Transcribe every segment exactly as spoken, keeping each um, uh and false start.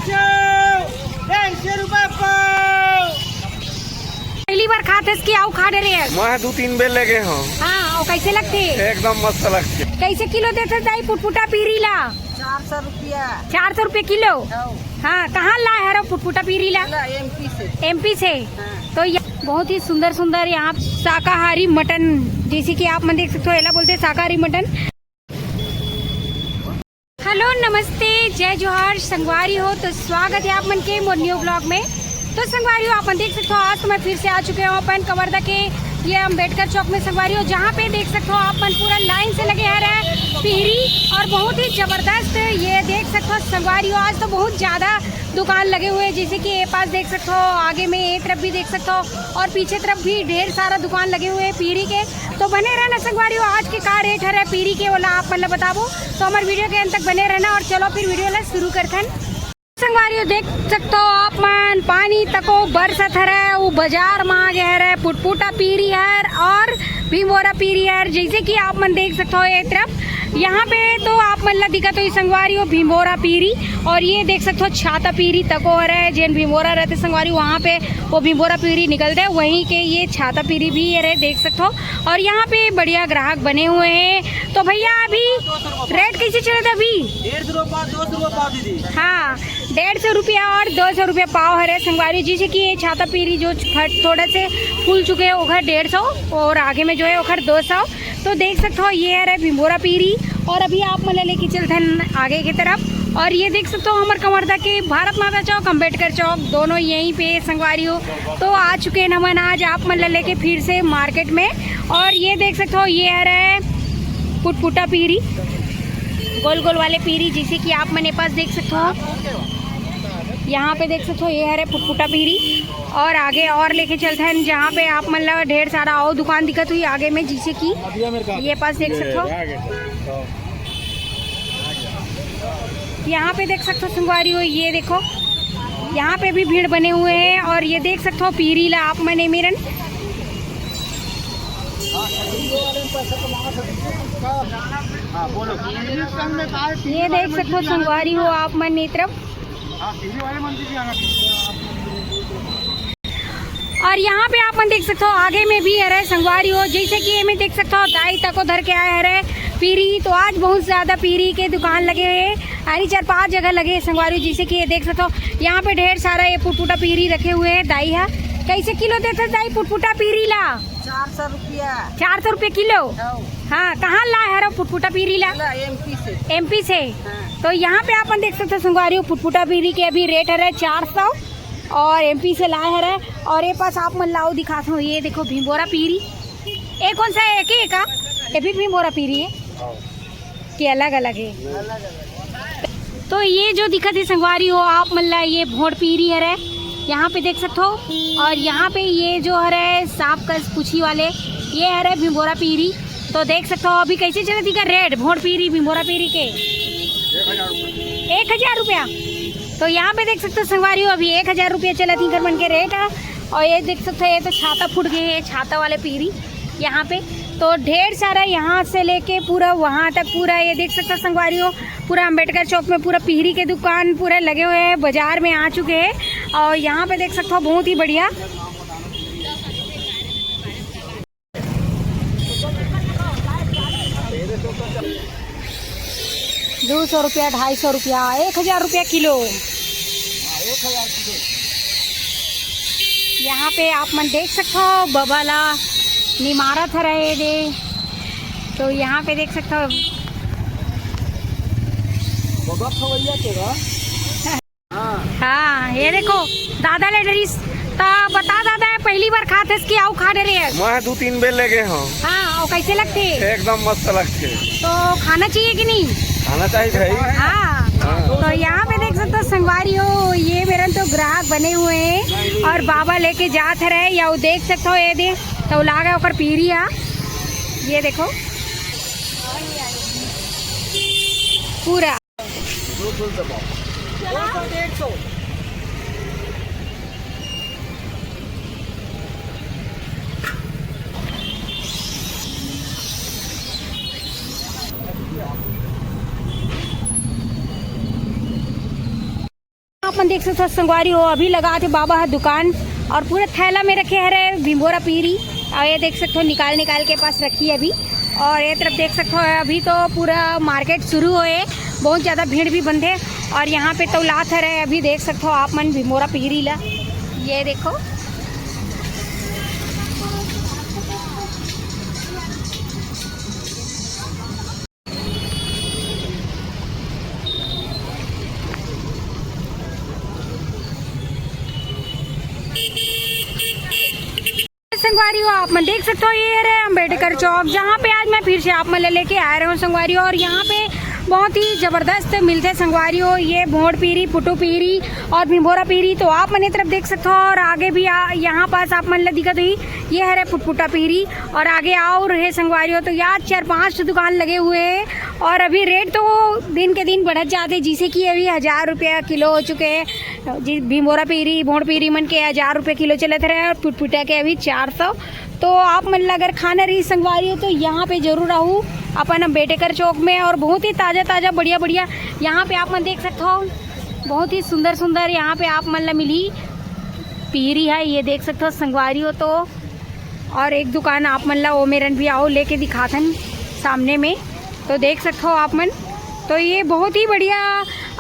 डेढ़ सौ रुपया पाव। पहली बार खात हस कि अउ खा डरे हस? मैं दू तीन बेर ले गे हंव। हाँ, अउ कैसे लगथे? एकदम मस्त लगथे। कैसे किलो देथस दाई पुटपुटा पीरी ला? चार सौ रुपया। चार सौ रुपया किलो? हौ। हाँ, कहाँ लाए हरव पुटपुटा पीरी ला? ला, एमपी से। एमपी से? हाँ। तो ये बहुत ही सुंदर सुंदर यहाँ शाकाहारी मटन, जैसे कि आप मन देख सकते हो, एला बोलते हैं शाकाहारी मटन। हेलो, नमस्ते, जय जोहार संगवारी हो। तो स्वागत है आप मन के मोर न्यू ब्लॉग में। तो संगवारी हो, आप मन देख सकते हो, आज तो मैं फिर से आ चुके हूँ अपन कवर्धा के ये अम्बेडकर चौक में संगवारी हो, जहाँ पे देख सकते हो आप मन पूरा लाइन से लगे हरे पीरी और बहुत ही जबरदस्त ये देख सकते हो संगवारी हो। आज तो बहुत ज़्यादा दुकान लगे हुए हैं, जैसे कि ये पास देख सकते हो, आगे में ये तरफ भी देख सकते हो और पीछे तरफ भी ढेर सारा दुकान लगे हुए हैं पीरी के। तो बने रहना संगवारी हो, आज के का रेट हरे पीरी के, ओला आप मन ला बताबो। तो हमर वीडियो के अंत तक बने रहना और चलो फिर वीडियो ला शुरू करथन। संगवारी हो, देख सकते हो आप मन, पानी तको बरसत हरे, वो बाजार में आ गए हरे पुटपुटा पीरी हर और भिंभोरा पीरी हर। जैसे कि आप मन देख सकते हो ये तरफ, यहाँ पे तो आप मन ला दिखत होही संगवारी हो भिंभोरा पीरी, और ये देख सकते हो छाता पीरी तको हरे, जेन भिंभोरा रहते संगवारी, वहाँ पे वो भिंभोरा पीरी निकलते, वहीं के ये छाता पीरी भी हरे, देख सकते हो। और यहाँ पे बढ़िया ग्राहक बने हुए हैं। तो भैया, अभी रेट कैसे चलत हे अभी? डेढ़ सौ रुपया, दो सौ रुपया पाव दीदी। हाँ, डेढ़ सौ रुपया और दो सौ रुपया पाव हरे संगवारी। जैसे कि ये छाता पीरी जो फट-, थोड़ा से फूल चुके हैं, ओखर डेढ़ सौ और आगे में जो है ओखर दो सौ। तो देख सकते हो, ये हरे भिंभोरा पीरी और अभी आप मन ला लेके चलथन आगे की तरफ। और ये देख सकते हो, हमर कवर्धा के भारत माता चौक, अम्बेडकर चौक, दोनों यहीं पे संगवारी हो। तो आ चुके हैं हमन आज आप मन ला लेके फिर से मार्केट में। और ये देख सकते हो, ये हरे पुटपुटा पीरी, गोल गोल वाले पीरी, जैसे कि आप मन ये पास देख सकते हो, यहाँ पे देख सकते हो, ये हरे पुटपुटा पीरी। और आगे और लेके चलथन, जहाँ पे आप मन ला ढेर सारा और दुकान दिखत होही आगे में, जैसे कि ये पास देख सकते हो। यहाँ पे देख सकते हो संगवारी हो, ये देखो, यहाँ पे भी भीड़ बने हुए हैं। और ये देख सकते हो पीरी ला आप मन ए मेरन, ये देख सकते हो संगवारी हो आप मन ए तरफ। और यहाँ पे आप मन देख सकते हो, आगे में भी हरे संगवारी हो, जैसे कि ये में देख सकते हो, दाई तको धर के आए हरे पीरी। तो आज बहुत ज्यादा पीरी के दुकान लगे हुए हैं, यानी चार पांच जगह लगे हैं संगवारी हो। जैसे कि ये देख सकते हो, यहाँ पे ढेर सारा ये पुटपुटा पीरी रखे हुए हैं दाई हा। कैसे किलो देथस दाई पुटपुटा पीरी ला? चार सौ रुपया। चार सौ रुपया किलो? हाँ। हाँ, कहाँ लाए हरव पुटपुटा पीरी ला? ला, एमपी से। एमपी से? हाँ। तो यहाँ पे आप मन देख सकते हो संगवारी हो, पुटपुटा पीरी के अभी रेट हरे चार सौ और एमपी से लाए हरे। और ये पास आप मन ला अउ दिखात हूँ, ये देखो भिंभोरा पीरी, ये कौन सा है, एक ही है का? ये भी भिंभोरा पीरी है कि अलग अलग है? तो ये जो दिखत हे संगवारी हो आप मन ला, ये भोंड़ पीरी हरे, यहाँ पे देख सकत हो। और यहाँ पे ये जो हरे सांप कस पूछी वाले, ये हरे भिंभोरा पीरी। तो देख सकत हो अभी कैसे चलत हे इकर रेट, भोंड़ पीरी, भिंभोरा पीरी के एक हजार रुपया। तो यहाँ पे देख सकत हो संगवारी हो, अभी एक हजार रुपया चलत हे इकर मन के रेट ह। और ये देख सकत हो, ये तो छाता फूट गए है, छाता वाले पीरी यहाँ पे। तो ढेर सारा यहाँ से लेके पूरा वहाँ तक, पूरा ये देख सकत हो संगवारी हो, पूरा अम्बेडकर चौक में पूरा पीरी के दुकान पूरे लगे हुए हैं, बाजार में आ चुके हैं। और यहाँ पे देख सकत हो बहुत ही बढ़िया दो सौ रुपया, ढाई सौ रुपया, एक हजार रुपया किलो। यहाँ पे आप मन देख सकत हो बबा ला निमारत हरे दे, तो यहाँ पे देख सकत हो। बबा खवैया के बा। हाँ, ये देखो, दादा ले डरिस। त बता दादा, ये पहली बार खात हस कि अउ खा डरे हस? मैं दू तीन बेर ले गे हंव। हाँ, अउ कैसे लगथे? एकदम मस्त लगथे। तो खाना चाहिए कि नहीं? खाना चाहिए भाई। हाँ। हाँ। तो यहाँ पे देख सकत हो संगवारी हो, ये मेरन तो ग्राहक बने हुए हैं और बाबा लेके जात हरे, या वो देख सकत हो, ये दे, तो लागे ओकर पीरी हा, ये देखो पूरा। दो सौ दबाओ। दो सौ, डेढ़ सौ। आप मन देख सकथो संगवारी हो, अभी लगा थे बाबा ह दुकान और पूरा थैला में रखे हरे भिंभोरा पीरी। और ये देख सकथो निकाल निकाल के पास रखी है अभी। और ये तरफ देख सकथो अभी तो पूरा मार्केट शुरू होए, बहुत ज़्यादा भीड़ भी बनथे। और यहाँ पे तो लात हरे अभी देख सकथो आप मन भिंभोरा पीरी ला, ये देखो। संगवारी हो, आप मन देख सकथो, ये हरे अम्बेडकर चौक, जहाँ पे आज मैं फिर से आप मन ला लेके आए रहे हूँ संगवारी हो। और यहाँ पे बहुत ही जबरदस्त मिलथे संगवारी हो, ये भोंड़ पीरी, पुटू पीरी और भिंभोरा पीरी। तो आप मन ये तरफ देख सकथो और आगे भी आ, यहाँ पास आप मन ला दिखत होही, ये हरे पुटपुटा पीरी। और आगे और हे संगवारी हो, तो यार चार पांच ठो दुकान लगे हुए हैं। और अभी रेट तो दिन के दिन बढ़त जात हे, जैसे कि अभी हजार रुपया किलो हो चुके हैं। जी, भिंभोरा पीरी, भोंड़ पीरी मन के हजार रुपया किलो चलत रहे और पुटपुटा के अभी चार सौ। तो आप मन ला अगर खाना रही संगवारी हो तो यहाँ पे जरूर आहू अपन अम्बेडकर चौक में। और बहुत ही ताज़ा ताज़ा बढ़िया बढ़िया यहाँ पे आप मन देख सकथो, बहुत ही सुंदर सुंदर यहाँ पे आप मन ला मिली पीरी है, ये देख सकथो संगवारी हो। तो और एक दुकान आप मन ला ओ मेरन भी आओ लेके दिखाथन सामने में, तो देख सकथो आप मन। तो ये बहुत ही बढ़िया,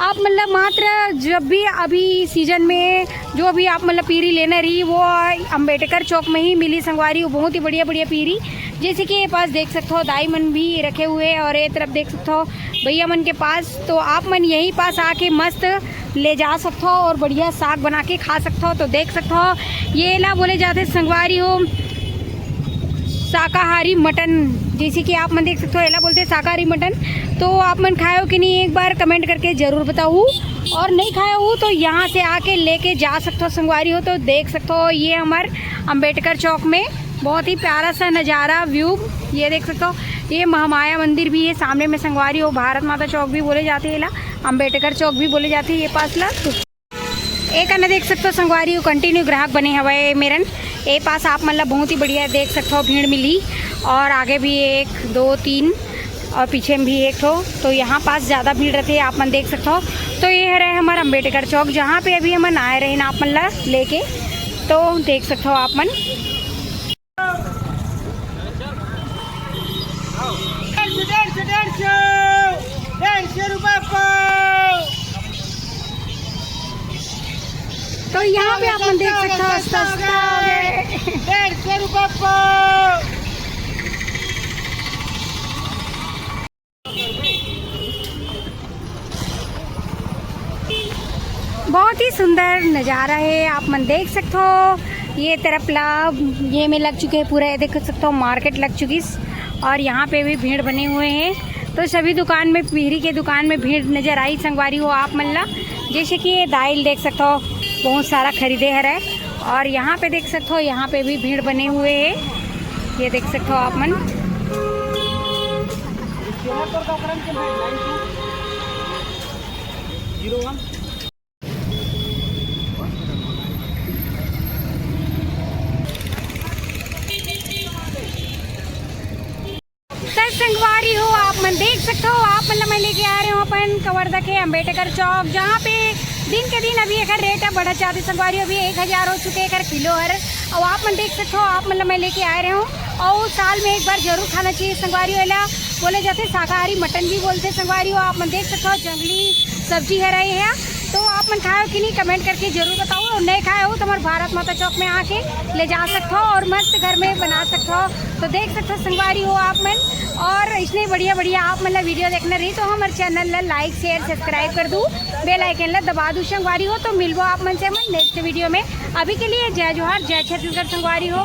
आप मन ला मात्र जब भी अभी सीजन में जो भी आप मन ला पीरी लेना रही, वो अम्बेडकर चौक में ही मिली संगवारी, वो बहुत ही बढ़िया बढ़िया पीरी। जैसे कि ये पास देख सकथो दाई मन भी रखे हुए हैं और ये तरफ देख सकथो भैया मन के पास। तो आप मन यही पास आके मस्त ले जा सकथो और बढ़िया साग बना के खा सकथो। तो देख सकथो, ये ला बोले जाथे संगवारी हो शाकाहारी मटन, जैसे कि आप मन देख सकथो, एला बोलथे शाकाहारी मटन। तो आप मन खाए हो कि नहीं, एक बार कमेंट करके जरूर बताओ, और नहीं खाए हो तो यहाँ से आके लेके जा सकथो संगवारी हो। तो देख सकथो, ये हमर अम्बेडकर चौक में बहुत ही प्यारा सा नज़ारा, व्यू। ये देख सकथो, ये महामाया मंदिर भी है सामने में संगवारी हो, भारत माता चौक भी बोले जाथे एला, अम्बेडकर चौक भी बोले जाथे ये पास ला। तो एक अन्य देख सकथो संगवारी हो, कंटिन्यू ग्राहक बने हवय मेरन। ए पास आप मन ला बहुत ही बढ़िया देख सकथो भीड़ मिली, और आगे भी एक, दो, तीन और पीछे में भी एक ठो। तो यहाँ पास ज़्यादा भीड़ रहती है, आप मन देख सकथो। तो ये हरे हमर अम्बेडकर चौक, जहाँ पे अभी हमन आए रहे ना आप मन ला लेके। तो देख सकथो आप मन। डेढ़ सौ, डेढ़ सौ, डेढ़ सौ, डेढ़ सौ रुपए पाव। तो यहाँ पे आप मन देख सकते हो, सस्ता हो गया। डेढ़ सौ रुपए पाव। बहुत ही सुंदर नज़ारा है, आप मन देख सकते हो। ये तरफ ला, ये में लग चुके हैं पूरा, ये देख सकते हो मार्केट लग चुकी है। और यहाँ पे भी भीड़ बने हुए हैं, तो सभी दुकान में, पीरी के दुकान में भीड़ नज़र आई संगवारी हो आप मन ला। जैसे कि ये दाइल देख सकते हो, बहुत सारा खरीदे हरे। और यहाँ पे देख सकते हो, यहाँ पे भी भीड़ बने हुए हैं, ये देख सकते हो आप मन। त संगवारी हो, आप मन देख सकते हो, आप मन ला मैं लेके आ रहे हूँ अपन कवर्धा के अम्बेडकर चौक, जहाँ पे दिन के दिन अभी एकर रेट ह बढ़त जाथे संगवारी हो। अभी एक हजार हो चुके एकर किलो हर। अउ आप मन देख सकते हो, आप मन ला मैं लेके आए रहे हूँ। अउ साल में एक बार जरूर खाना चाहिए संगवारी हो। एला बोले जाथे शाकाहारी मटन भी बोलथे संगवारी हो। आप मन देख सकते हो, जंगली सब्जी हरे ये ह। तो आप मन खाए हो कि नहीं, कमेंट करके जरूर बताओ। और नहीं खाए हो तो हमारे भारत माता चौक में आके ले जा सकते हो और मस्त घर में बना सकते हो। तो देख सकते हो संगवारी हो आप मन, और इसने बढ़िया बढ़िया आप मन ला वीडियो देखना रही तो हमारे चैनल ला लाइक, शेयर, सब्सक्राइब कर दू, बेल आइकन ला दबा दू संगवारी हो। तो मिलबो आप मन से हमन नेक्स्ट वीडियो में। अभी के लिए जय जोहार, जय छत्तीसगढ़ संगवारी हो।